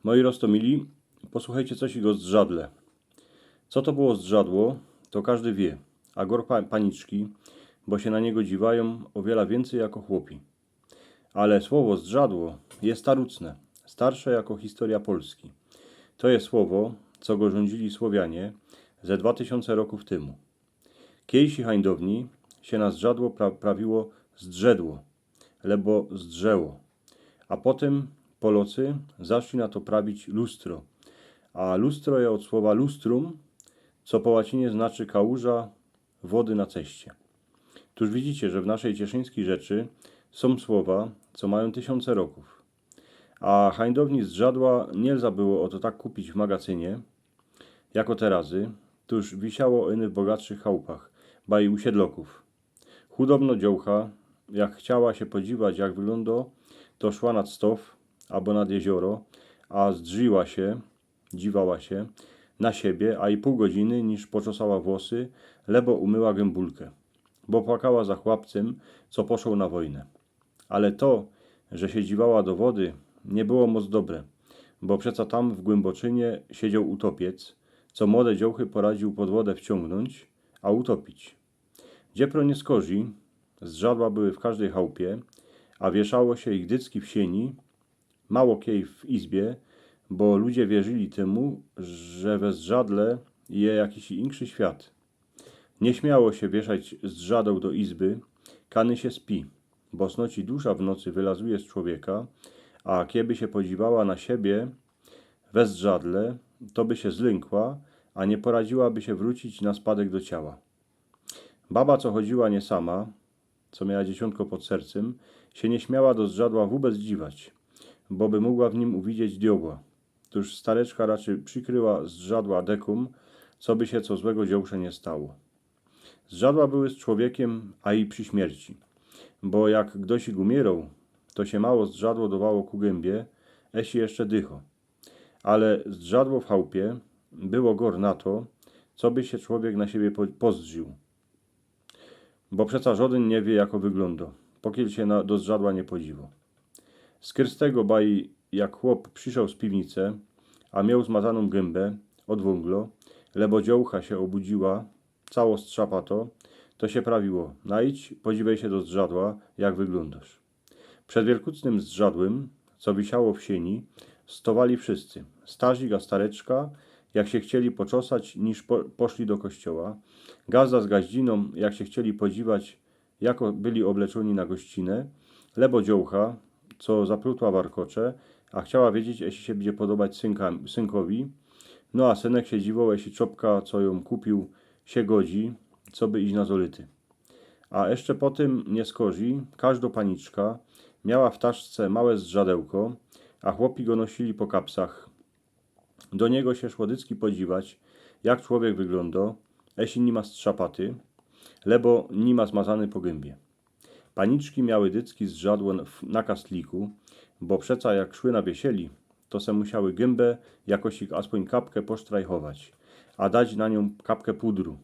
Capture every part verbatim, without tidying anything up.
Moi roztōmili, posłuchejcie coś o zdrzadle. Co to było zdrzadło, to kŏżdy wiy, a gŏr pa- paniczki, bo sie na niego dziwajōm ô wiela wiyncyj jako chłopi. Ale słowo zdrzadło je starucne, starsze jako historyjŏ Polski. To je słowo, co go rzōndzili Słowianie ze dwa tysiōnce rokōw tymu. Kiejsi hańdowni sie na zdrzadło pra- prawiło zdrzedło, lebo zdrzęło. A potym Polocy zaszli na to prawić lustro. A lustro je ôd słowa lustrum, co po łacinie znaczy kałuża wody na ceście. Tōż widzicie, że w naszej cieszyńskij rzeczy sōm słowa, co majōm tysiōnce rokōw. A hańdowni zdrzadła niy lza było ô to tak kupić w magacynie, jako te razy, tōż wisiało iny w bogatszych chałpach, baj u siedlokōw. Chudobno dziołcha, jak chciała sie podziwać, jak wyglōndo, to szła nad stow abo nad jezioro, a zdrziła sie, dziwała sie, na siebie, a i pōł godziny, niż poczosała włosy, lebo umyła gębulkę, bo płakała za chłopcym, co poszoł na wojnę. Ale to, że sie dziwała do wody, niy było moc dobre, bo przeca tam w głymboczynie siedzioł utopiec, co młode dziołchy poradził pod wodę wciōngnōńć, a utopić. Dziepro niy skorzij, zdrzadła były w kożdyj chałpie, a wieszało sie ich dycki w sieni, mało kiej w izbie, bo ludzie wierzyli tymu, że we zdrzadle je jakiś inszy świat. Niy śmiało sie wieszać zdrzadeł do izby, kany sie spi, bo snoci dusza w nocy wylazuje z człowieka, a kieby sie podziwała na siebie we zdrzadle, to by sie zlynkła, a niy poradziłaby sie wrōcić na spadek do ciała. Baba, co chodziła niy sama, co miała dzieciōntko pod sercym, sie niy śmiała do zdrzadła wōbec dziwać, bo by mogła w nim uwidzieć dioła. Tōż stareczka raczyj przikryła zdrzadła dekōm, coby sie co złego dziołsze niy stało. Zdrzadła były z człowiekiym, a i przi śmierci. Bo jak gdoś umiyroł, to sie mało zdrzadło dowało ku gębie, eśli jeszcze dycho. Ale zdrzadło w chałpie było gor na to, coby sie człowiek na siebie po- pozdrził. Bo przeca żodyn niy wiy, jako wyglōndo, pokiel sie na, do zdrzadła niy podziwo. Skyrz tego baj, jak chłop prziszoł z piwnice, a mioł zmazanōm gębę ôd wōnglo, lebo dziołcha sie ôbudziła, cało strzapato, to sie prawiło: „Najdź, podziwej sie do zdrzadła, jak wyglōndosz”. Przed wielkucnym zdrzadłym, co wisiało w sieni, stowali wszyscy, starzik a stareczka, jak sie chcieli poczosać, niż po, poszli do kościoła, gazda z gaździnōm, jak sie chcieli podziwać, jako byli ôbleczōni na gościne, lebo dziołcha, co zaplutła warkocze, a chciała wiedzieć, jeśli sie bydzie podobać synka, synkowi. No a synek sie dziwoł, jeśli czopka, co jōm kupiōł, sie godzi, coby iś na zolyty. A jeszcze potym niy skorzij, kożdo paniczka miała w taszce małe zdrzadełko, a chłopi go nosili po kapsach. Do niego sie szło dycki podziwać, jak człowiek wyglōndo, jeśli niy ma strzapaty, lebo niy ma zmazany po gębie. Paniczki miały dycki zdrzadło w, na kastliku, bo przeca jak szły na wiesieli, to se musiały gębę jakosik aspōń kapkã posztrajchować, a dać na niōm kapkã pudru.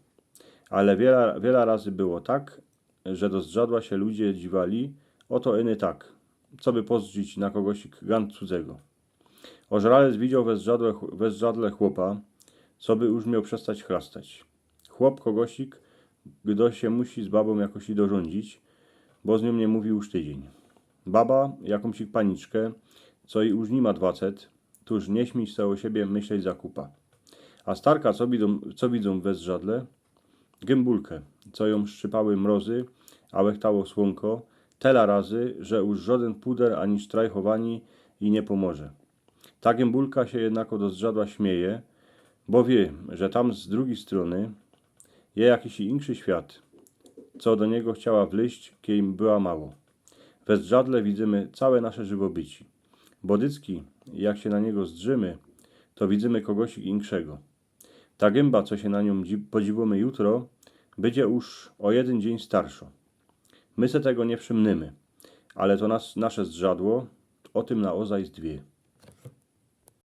Ale wiela, wiela razy było tak, że do zdrzadła sie ludzie dziwali, ô to iny tak, coby pozdrzić na kogosik gant cudzego. Ôżralec widzioł we zdrzadle, we zdrzadle chłopa, coby już mioł przestać chrastać. Chłop kogosik, gdo sie musi z babōm jakoś dorządzić, bo z niōm niy mōwiōł już tydziyń. Baba, jakōmsik paniczkã, co i już niy ma dwacet, tōż niy śmij se ô siebie myśleć za kupa. A starka, co widzōm, co widzōm we zdrzadle? Gębulkã, co jōm szczypały mrozy, a łechtało słōnko, tela razy, że już żodyn puder ani sztrajchowaniy i niy pōmoże. Ta gębulka sie jednako do zdrzadła śmieje, bo wiy, że tam z drugij strōny je jakiś inszy świat, co do niego chciała wlyźć, kej była mało. We zdrzadle widzymy cołke nasze żywobyci. Bo dycki, jak sie na niego zdrzymy, to widzymy kogosik inkszego. Ta gymba, co sie na niōm dzi- podziwōmy jutro, bydzie już ô jedyn dziyń starszŏ. My se tego niy przymnymy, ale to nas, nasze zdrzadło ô tym naozaj zdwie.